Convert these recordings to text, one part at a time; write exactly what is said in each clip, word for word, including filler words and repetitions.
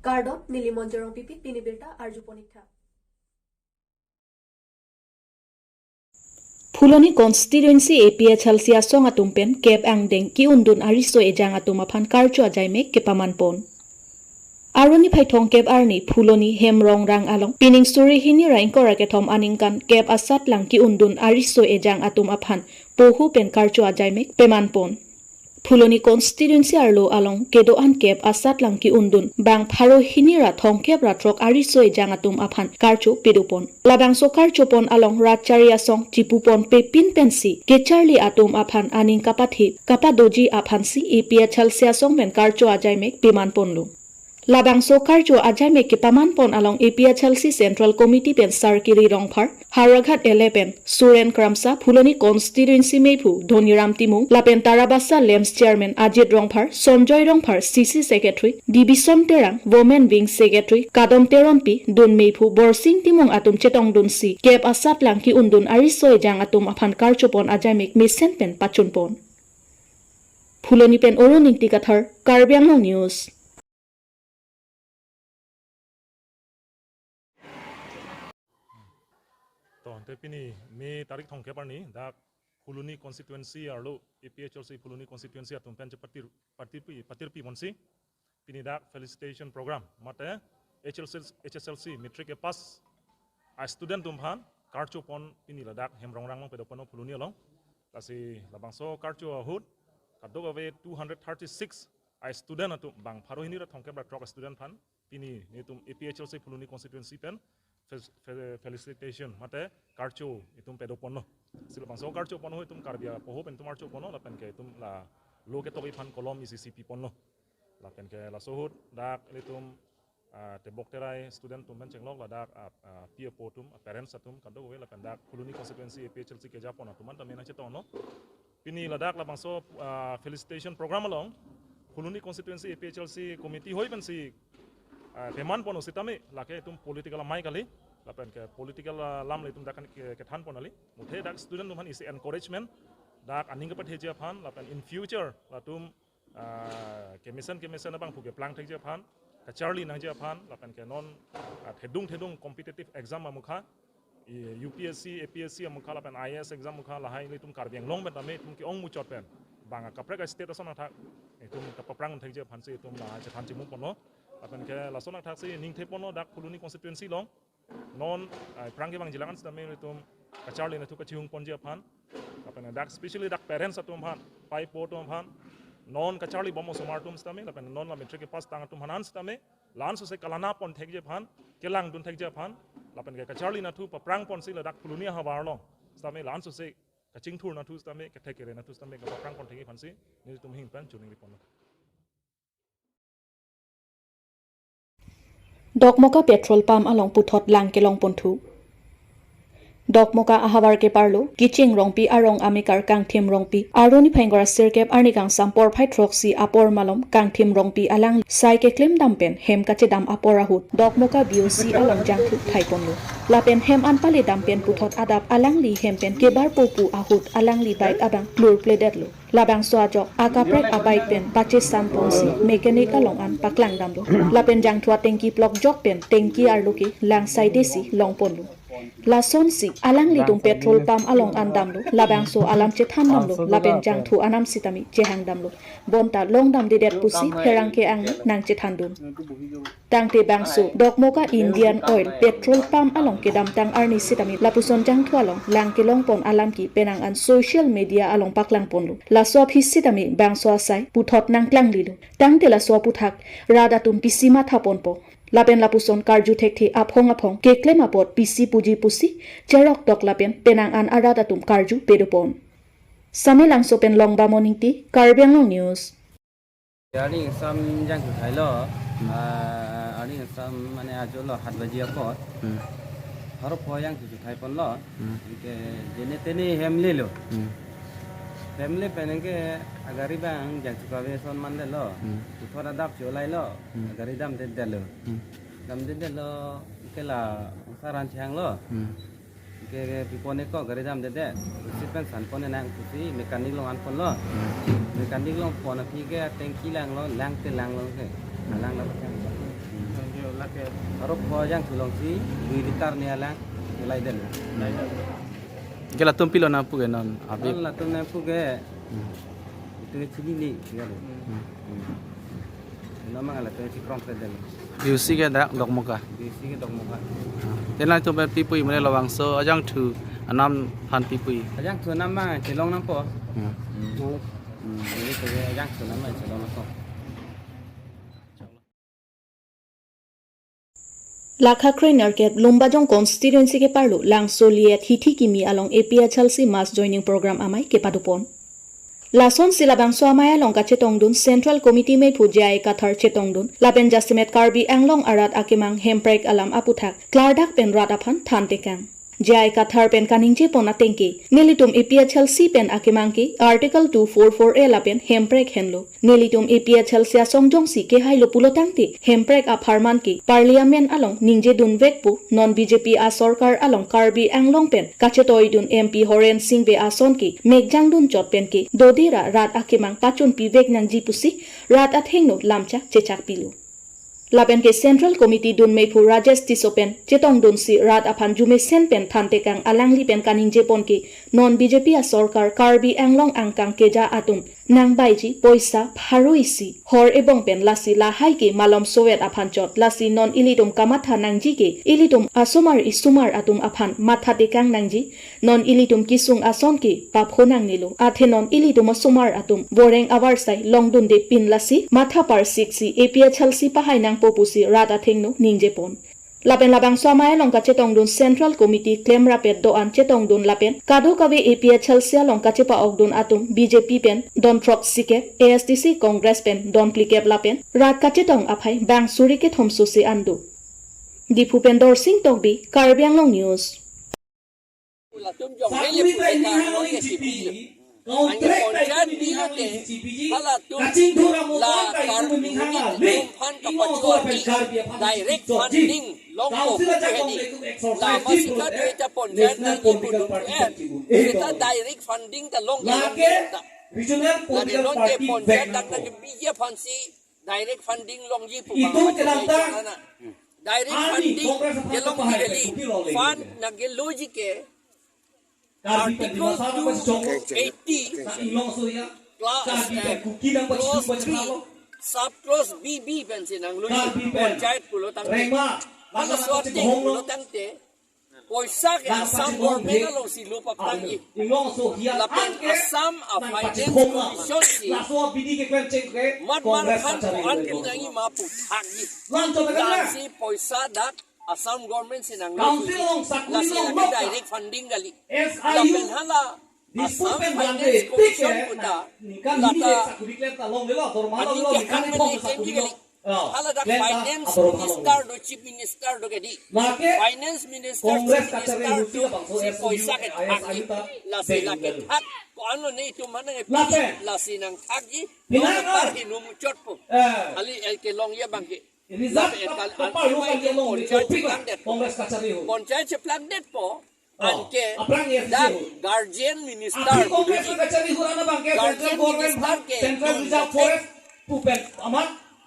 Kardom, neli Monjorong Pipi, pini birta arju ponik tha. Phuloni constituency A P H L C asong atum pen kep angdeng ki-undun ariso ejang atum aphan karcho ajaimek kepaman pon. Arni phai thomkep arni Phuloni Hemrongrang along pining suri hini ra ingkoi ra kethom aningkan kep asatlang ki-undun ariso ejang atum aphan poho pen karcho ajaimek peman pon. Phuloni constituency arlo along kedo-an kep asatlang ki-undun bang pharo hini ra thomkep ra throk ariso ejang atum aphan karcho pedo pon. Labangso karcho pon along ratchari asong chipu pon pepin pensi kecharli atum aphan aning kapathe kapadoji aphansi A P H L C asong pen karcho ajaimek peman ponlo. Labangso karcho ajaimek kepaman pon along A P H L C Central Committee pen Sarkiri Rongphar, Howraghat L A pen Suren Kramsa, Phuloni constituency meiphu Dhoniram Timung, lapen Tarabasa LAMPS chairman Ajit Rongphar, Sonjoy Rongphar, C C secretary Dibison Terang, women wing secretary Kadom Teronpi, dun meiphu Borsing Timung atum chetongdunsi kep asatlang ki-undun ariso ejang atum aphan karcho pon ajaimek mesen pen pachun pon. Phuloni pen Arun Ingti Kathar, Karbi Anglong News. To, ante pini May tarik thomkep arni, dak Phuloni constituency arlo, A P H L C Phuloni constituency atum pen chepatir, patirpi, patirpi ponsi. Pini dak felicitation program, mate H S L C, H S L C matric a pass a student atum aphan karcho pon pini ladak Hemrongrang along pedo ponlo Phuloni along. Lasi labangso karcho ahut kadokave two hundred thirty-six a student atum bang pharo hini ra thomkep ra throk student aphan pini netum A P H L C Phuloni constituency pen fel-, fel-, felicitation mate karcho itum pedo ponlo. Si labangso karcho pon ahut itum Karbi apoho pen itum archo ponlo lapen ke itum la lo ketok aphan kolom isi isi pi ponlo. Lapen ke laso ahut dak ilitum, ah, tebok terai student atum pen chenglok ladak, ah, ah, pi apo atum, ah, parents atum kadokave lapen dak Phuloni constituency A P H L C keja pon atum an tame nangchetonglo. Pini ladak labangso, ah, felicitation program along Phuloni constituency A P H L C committee hoi pensi, ah, peman pon sitame lake itum political amei kali lapen ke political, ah, alam le itum dak kan ke, kethan pon kali. Muthe dak student atum aphan isi encouragement, dak aning kepatheji aphan lapen in future latum, ah, kemesen kemesen abangphu keplang thekji aphan, kacharli nangji aphan lapen ke non, ah, thedung thedung competitive exam amukha, i, U P S C, A P S C amukha lapen I A S exam amukha lahai ilitum Karbi Anglong pen tame itum ke-ong muchot pen bang akaprek a state ason athak itum kapaphrang thekji aphansi itum la chethan chimu ponlo. Lapen ke lason athaksi ningthe ponlo dak Phuloni constituency along non, ah, aphrang kevangji lang an sitame itum kacharli nathu kachihung ponji aphan lapen dak specially dak parents atum aphan, pai po atum aphan, non kacharli bom osomar atum sitame lapen non la matric pass tang atum aphan an sitame la-an sose kalana pon thekji aphan, kelangdun thekji aphan lapen ke kacharli nathu paphrang ponsi ladak Phuloni ahavar along sitame la-an sose kachingthur nathu sitame, kethek kere nathu sitame kapaphrang pon thekji aphansi nelitum ahin pen choningri ponlo. Dokmoka petrol pump along puthot lang kelong ponthu. Dokmoka ahavar keparlo Kiching Rongpi arong amekar Kangthim Rongpi, arni phai ingkoi ra sirkep arni kangsam porphai throksi apor malom Kangthim Rongpi alangli sai keklem dam pen hem kachedam apor ahut Dokmoka B O C along jangthu thai ponlo. Lapen hem an pale dam pen puthot adap alangli hem pen kebar popu ahut alangli bike abang klur pledetlo. Labangso ajok akaprek a-bike pen pachesam ponsi mechanic along an paklang damlo. Lapen jangthu atengki plok jok pen tengki arlo ke lang saidesi long ponlo. Lasonsi alanglitum petrol pump along an damlo. Labangso alam chethan damlo. Lapen jangthu anam sitame chehang damlo. Bonta long damdedet pusi pherangke angno nangchethandun. Tangte bangso Dokmoka Indian Oil petrol pump along kedamtang arni sitame lapuson jangthu along lang kelong pon alam ke penang an social media along paklang ponlo. Laso aphi sitame bangso asai puthot nangklanglilo. Tangte laso aputhak rat atum pisi matha ponpo. Lapen lapuson karju thekthe aphong aphong keklem apot pisi puji pusi cherok tok lapen penang an arat atum karju pedo pon. Samelangso pen Longbamon Ingti, Karbi Anglong News. Arni kangsam jangthu thailo, ah, arni kangsam mane ajo lo hat baji apor. Hmm. Haro pho jangthu thai ponlo. Hmm. Anke jene tene hem lelo. Hmm. Hem le pen anke agari abang jangthu kave ason mandetlo. Hmm. Puthot adap cholailo. Hmm. Agari damdedetlo. Hmm. Damdedetlo, anke la usaran changlo. Hmm. Ke, ke, pi pon-e ko gari damdedet. Usi pen san pon-e nang pusi mechanic along an ponlo. Mechanic along pon aphi ke tengki langlo, lang te langlo ke. Alang la pachang. Arok ko ajangthu alongsi dui litre ne alang kelai den. Ke latum pilo nangpu ke non abi. Non latum nangpu ke Hmm. Itu chinine, ya lo. Hmm. Hmm. Nama ngala tu si krong kre den. B U C ke dak dokmoka. B U C ke dokmoka. Te nangtum pen pi pu-i mane labangso ajangthu anam aphan pi pu-i. Ajangthu anam ma chelong nangpo. Hmm. Hmm. Hmm. Ini tu ajangthu anam ma chelong nangpo. Lakha krenerkep Lumbajong constituency ke-arlo Langso Liet hithi kimi along A P H L C mass joining program amei kepadopon. Lasonsi labangso amei along kachetongdun Central Committee meiphu J I Kathar chetongdun lapen jasemet Karbi Anglong arat akemang hemprek alam aputhak klardak pen rat aphan thantekang. J I Kathar pen kaningjepon ateng ke, nelitum A P H L C pen akemang ke Article two four four A lapen hemprek henlo. Nelitum A P H L C asong jongsi kehailo pulotangte, hemprek apharman ke Parliament along ningjedunvekpo, non B J P asorkar along Karbi Anglong pen kachetoidun M P Horen Sing Bey ason ke mekjangdun chot pen ke dodera rat akemang pachunpivek nangji pusi rat athengno lamchak chechakpilo. Lapen ke Central Committee dun meiphu Rajesh Tisso pen chetongdunsi rat aphan jumesen pen thantekang alangli pen kaningjepon ke non B J P asorkar Karbi Anglong angkang keja atum nangbaiji poisa pharo isi hor ebong pen lasi lahai ke malom sovet aphan chot lasi non ilitum kamatha nangji ke ilitum asomar isomar atum aphan mathatekang nangji. Non ilitum kesung ason ke papho nangnelo. Athe non ilitum asomar atum boreng avarsai longdunde pin lasi matha parsiksi A P H L C pahai nangpo pusi rat athengno ningjepon. Lapen labangso amei along kachetongdun Central Committee klemrapet do-an chetongdun lapen kadokave A P H L C along kachepa-okdun atum B J P pen don throksi kep, A S D C Congress pen don phlikep lapen rat kachetong aphai bang suri kethom sose an do. Diphu pen Dorsing Tokbi, Karbi Anglong News. Latum jong sakuri hele ta pulai ini ta hang long ini ke C P G. Anke contract ta ponjat ini di hang long lote, ini C P G. Halatum kachingthur amo la kar ta itu mini hang unit la link. Tumphan ingo kapachua so pen di Karbi aphan direct C P G funding long council ko aja kong hedi. Itu exercise la di masih protest. Kadu ita ponjat national na political ibu party eh. Itu direct funding ta long lake long ta. Regional political party back nangko. Lake ponjat dak na ke B J P aphan si direct funding longji pu itu bang kenapa macam ta? Direct funding ke long di Delhi. Fund nangkeloji ke Article two eighty, clause, eh, clause three, sub clause B B pensi nangloji panchayat pulotangte. Hala swati pulotangte. Poisa ke Assam government alongsi lo paplangji. Lapen Assam a finance commission si mat mar aphan ko-an pi nangji ma pu thakji. Lasi poisa dak Assam government si nanglo. Council along sakuri lasi along lake direct funding kali. Lapen hala Assam Finance Commission puta lata ani ke hang mene kemji kali. Hala dak finance minister do, chief minister do kedi. Finance minister, chief minister do si poisa ke thak, lasi lake thak. Ko-an lo ne itum mana nge lasi nangthakji. Nong par hinu muchotpo. Ali el ke longji abang ke. Lapen ekal an ke ponchayat cheplangdetpo. Ponchayat cheplangdetpo. Anke dak guardian minister, guardian minister ke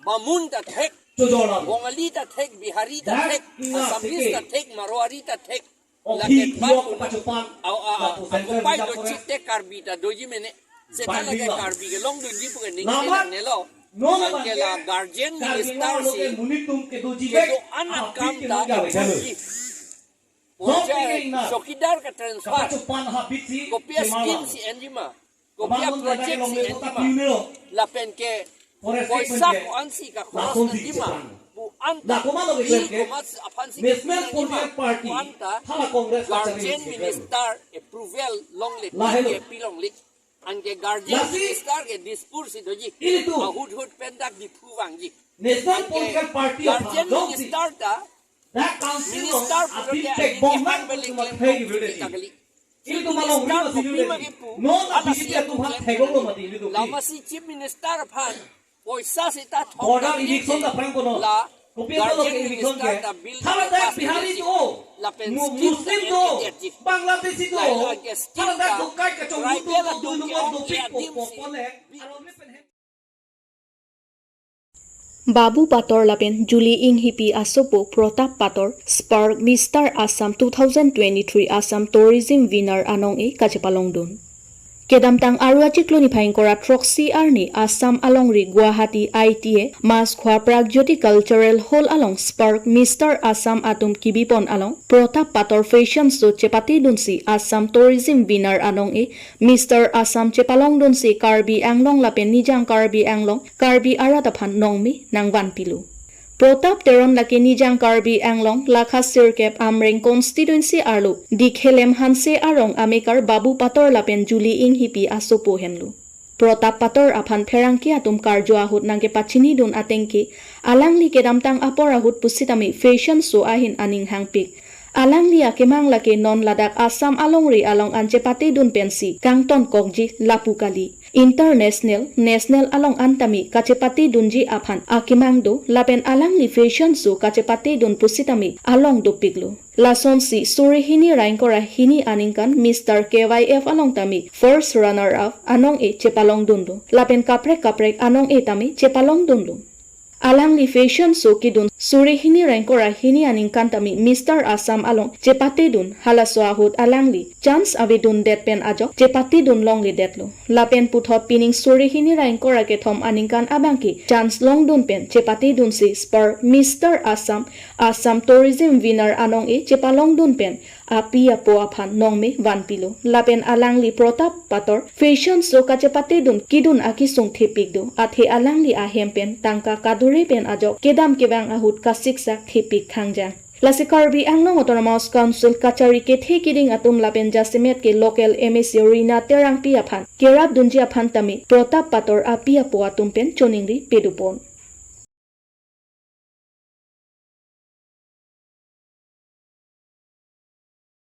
Bamun ta thek, Bongali ta thek, Bihari ta thek, Assamese ta thek, Marwari ta thek. Lake thakpo. Au, a, a, ako pai do chite Karbi ta doji mene. Seta lake Karbi ke longdunji pu ke ning nangnelo. Anke la guardian minister si kedo-an akam ta doji. Ponchayat chowkidar ke transfer. Kopi a scheme si enji ma. Kopi a project si enji ma. Lapen ke poisa ko-an si kakhoros nangji ma. Pu anta, komat aphan si nangji ma pu anta guardian minister approval longle, ke pilongle. Anke guardian minister ke Dispur si doji. Ahut hut pen dak Diphu vangji. Anke guardian minister ta minister pulote ani ke hang bele klem ta kali. Chief minister kopi ma kepu, hala si atum klem. Lama si chief minister aphan poisa seta thok ta kali. La guardian minister ta bill ta pass kali. Lapen scheme ta endetji. Lahai anke scheme ta tribal atum ke ong ke adim si. Babu Pator lapen Julie Enghipi asopo Pratap Pator Spark Mister Assam two thousand twenty-three Assam Tourism Winner anong-e kachepalongdun. Kedamtang Aru achiklo niphai ingkoi ra throksi arni Assam alongri Guwahati I T A Maskhwa Pragjyoti Cultural Hall along Spark Mister Assam atum kibipon along Pratap Pator Fashion Show chepatedunsi Assam Tourism Winner anong-e Mister Assam chepalongdunsi Karbi Anglong lapen Nijang Karbi Anglong Karbi arat aphan nongme nangvanpilo. Pratap Teron lake Nijang Karbi Anglong lakha sirkep Amreng constituency arlo Dikhelem Hanse arong amekar Babu Pator lapen Julie Enghipi asopo henlo. Pratap Pator aphan pherangke atum karju ahut nangkepachinidun atengke, alangli kedamtang apor ahut pusitame fashion show ahin aning hangpik. Alangli akemang lake non ladak Assam alongri along an chepatedun pensi kangtonkokji lapu kali. International, national along an tame kachepatedunji aphan akemang do, lapen alangli fashion show kachepatedun pusitame along dopiklo. Lasonsi suri hini ra ingkoi ra hini aningkan Mister K Y F along tame first runner up anong-e chepalongdunlo. Lapen kaprek kaprek anong-e tame chepalongdunlo. Alangli fashion show kedun suri hini ra ingkoi ra hini aningkan tame Mister Assam along chepatedun, halaso ahut alangli chance avedundet pen ajok chepatedun longledetlo. Lapen puthot pining suri hini ra ingkoi ra kethom aningkan abangke chance longdun pen chepatedunsi Spark Mister Assam, Assam Tourism Winner anong-e chepalongdun pen api apo aphan nongme vanpilo. Lapen alangli Pratap Pator fashion show kachepatedun kedun akesung thepik do. Athe alangli ahem pen tangka kadure pen ajok kedam kevang ahut kasiksak thepik khangjang. Lasi Karbi Anglong Autonomous Council kachari kethe kiding atum lapen jasemet ke local M A C Rina Terangpi aphan kerapdunji aphan tame Pratap Pator api apo atum pen choningri pedupon.